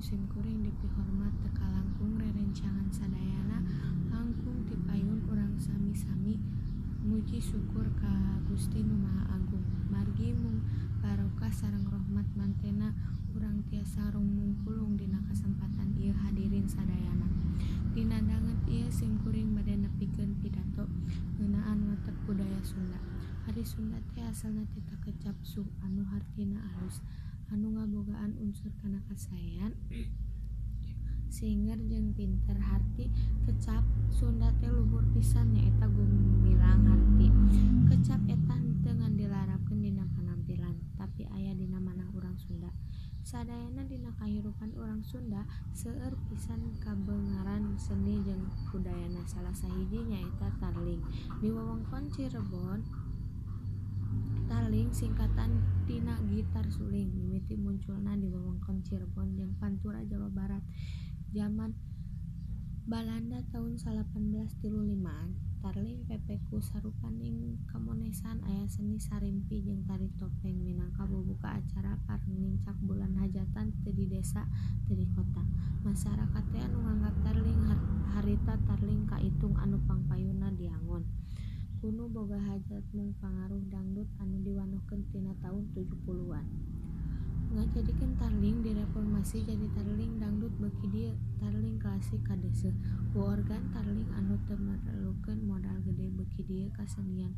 Ku simkuring dipihormat teu kalangkung rerencangan sadayana langkung ti payun urang sami-sami muji syukur ka Gusti Nu Maha Agung margi mung barokah sareng rohmat mantena urang tiasa mungpulung dina kasempatan ieu hadirin sadayana. Dina danget ieu simkuring bade nepikeun pidato ngeunaan watek budaya Sunda. Ari Sunda teh asalna tina kecap su anu hartina alus, anu ngabogaan unsur kana kasaean, singer jeung pinter. Harti kecap Sunda teh luhur pisan nyaeta gumilang harti. Kecap eta henteu ngan dilarapkeun dina panampilan, tapi aya dina manah urang Sunda. Sadayana dina kahirupan urang Sunda seueur pisan kabeungharan seni jeung budayana salah sahiji nyaeta tarling. Di wewengkon Cirebon tarling singkatan tina gitar suling mimiti munculna di wewengkon Cirebon jeung Pantura Jawa Barat jaman Balanda taun 1835-an. Tarling pepe ku sarupaning kamonesan aya seni sarimpi jeung tari topeng minangka bubuka acara pareng nincak bulan hajatan teu di desa teu di kota. Masarakat teh anu nganggap tarling harita tarling kaitung anu pangpayunna diangon ku nu boga hajat mung pangaruh dangdut anu diwanohkeun tina taun 70-an. Ngajadikeun tarling direformasi jadi tarling dangdut beuki dieu tarling klasik kadeuseuh ku organ tarling anu teu merlukeun modal gede beuki dieu kasenian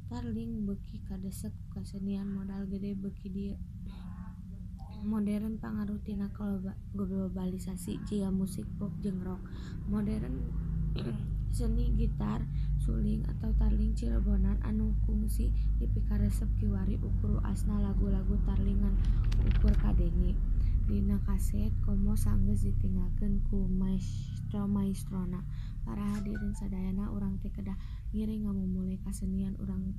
tarling beuki kadesek ku kasenian modal gede beuki dieu modern pangaruh tina globalisasi jiga musik pop jeung rock modern. Seni gitar suling atau tarling Cirebonan anu kungsi dipikaresep kiwari ukur uasna lagu-lagu tarling ngan ukur kadenge dina kaset komo sanggeus ditinggalkeun ku maestro-maestrona. Para hadirin sadayana urang teh kedah ngiring ngamumule kasenian urang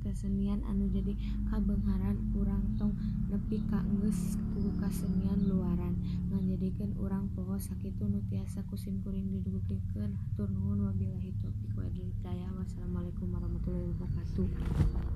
kasenian anu jadi kabeungharan urang tong nepi ka enggeus ku kasenian luaran ngajadikeun urang poho sakitu nu tiasa ku simkuring didugikeun hatur nuhun wabillahi taufik wal hidayah wassalamualaikum warahmatullahi wabarakatuh.